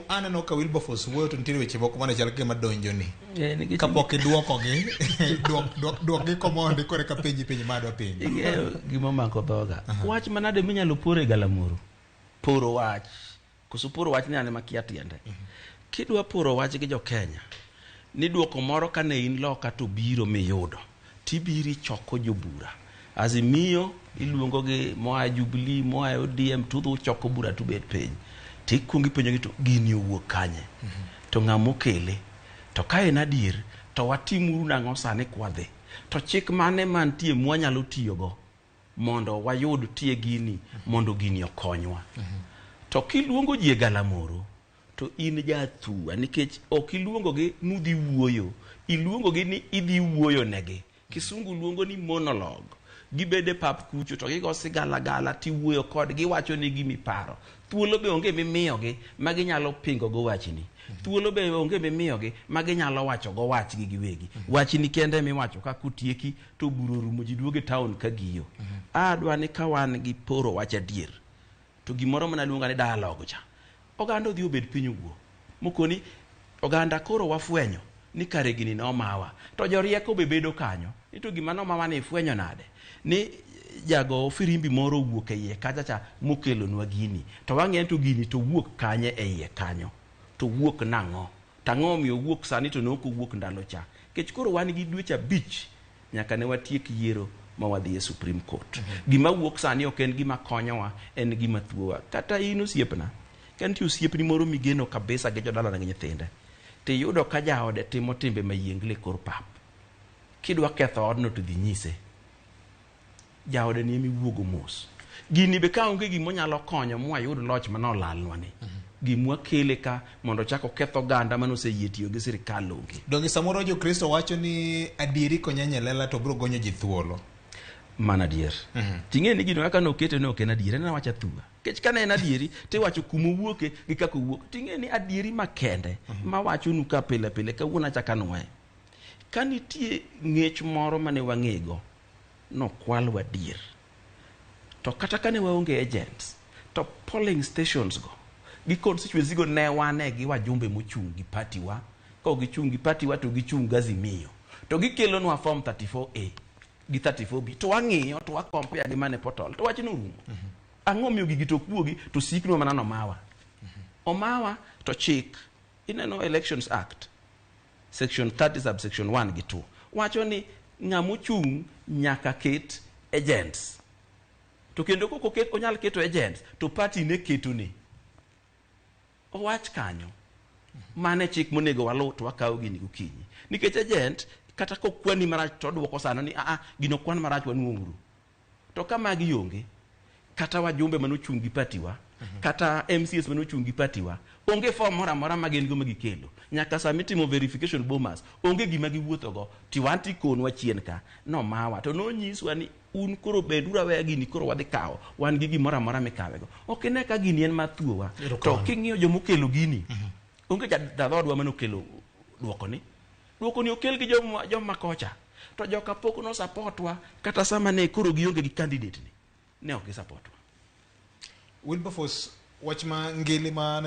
Aneno ka Wilberforce wuoyo to nitiere weche moko mane chal gima donjoni. Eh, nikech Kapok iduokogi, duok duok duokgi komondi kore ka penji penjo ma adwa penji. Ing'eyo gima omako dhoga. Wach manade minyalo por e galamoro? Poro wach. Koso poro wach ni an ema kia tiende. Kidwa poro wach gi jo Kenya, ni duoko moro kane in loka to biro miyudo, tibiro ichoko jobura. Azimio iluongo gi moa e Jubilee, moa e ODM, tudho uchoko bura tubet piny. Tikuongo ipenjogi to gini owuok kanye? To ng'ama okele? To ka en adier, to watimuru nang'o sani kwadhi? To chik mane mantie mwanyalo tiyogo mondo wayud tie gini mondo gini okonywa? To kiluongo ji e galamoro, to in jathua nikech ok iluongogi nudhi wuoyo, iluongogi ni idhi wuoyo negi. Kisungu luongo ni monologue. Gibedo e pap kucho to gigo sigalagala tiwuoyo kodgi giwacho ni gimiparo. Thuolo be onge mimiyogi ma ginyalo pingo go wachni. Thuolo be onge mimiyogi ma ginyalo wacho go wachgi giwegi. Wachni kende miwacho ka kotieki to bura orumo ji duogo e town ka giyo. Adwa ni ka wan gi poro wach adier to gimoro mana luonga ni dialogue cha oganda odhi obed piny owuo mokoni oganda koro wafwenyo ni kare gini nomawa to jorieko be bedo kanyo ni to gima nomawa ni ifwenyo nade ni jago firimbi moro owuok e iye kacha cha mokelonwa gini to wang'eyo to gini to wuok kanye e iye kanyo to wuok nang'o to ang'o omiyo owuok sani to ne ok owuok ndalo cha nikech koro wan gi dweche abich nyaka ne watiek yiero ma wadhi e Supreme Court. Gima wuok sani ok en gima konyowa, en gima thuowa. Kata in osiepna, ka nitie osiepni moro migeno kabisa gi jodalane gi nyithinde, tiyudo ka jaode timo timbe mayiengle e kor pap. Kidwa ketho odno to dhi nyise. Jaode ni ema iwuogo mos. Gini be ka onge gima onyalo konyo mwayud loch mane olalnwa ni. Gimwa kele ka mondo ochak oketh oganda mane oseyie tiyo gi sirikal onge. Donge samoro Jokristo wacho ni adieri konyenye lela to biro gonyo ji thuolo. Mano adier. Ting'e ni gino kaka nokete ne ok en adier, en awacha thua. Nikech kane en adieri, tiwacho kuma owuoke gi kaka owuok. Ting'e ni adieri makende mawachonu ka pile pile kawuono achako anuoye. Ka nitie ng'ech moro mane wang'ego, nokwalwa adier. To kata kane waonge agents, to polling stations go gi constituency go ne wane gi wajumbe mochung' gi party wa. Ka ok gichung' gi party wa to gichung' gi Azimio. To gikelonwa form 34A gi 34B to wang'iyo to wa compare gi mane portal to wachno orumo. Ang'o omiyo gigi to ok wuogi to siknwa mana nomawa. Omawa to chik ineno Elections Act section 30 subsection 1 gi 2 wacho ni ng'ama ochung' nyaka ket agents to kendo kok oket onyal keto agents to party ne ketone owach kanyo mane chik monego waluw to wakawo gini gokinyi nikech agent kata kokwani marach to odwoko sano ni aa gino kwan marach wanuong'uru To ka magi onge, kata wajumbe mane ochung' gi party wa, kata MCAs mane ochung' gi party wa, onge form moro amora ma gin go ma gikelo. Nyaka sama itimo verification Bomas, onge gima giwuotho go. Ti wan to ikonwa chien ka, nomawa. To nonyiswa ni un koro beduru aweya gini koro wadhi kawo, wan gi gimoro amora mikawe go. Ok ine ka gini en mar thuowa. To king'iyo joma okelo gini, onge jadhodwa mane okelo duoko ni. Duoko ni okel gi joma, joma kocha. To joka pok no support wa kata sama ne koro gionge gi candidate ni. Ne ok gi support wa. Wilberforce, wach ma ngili ma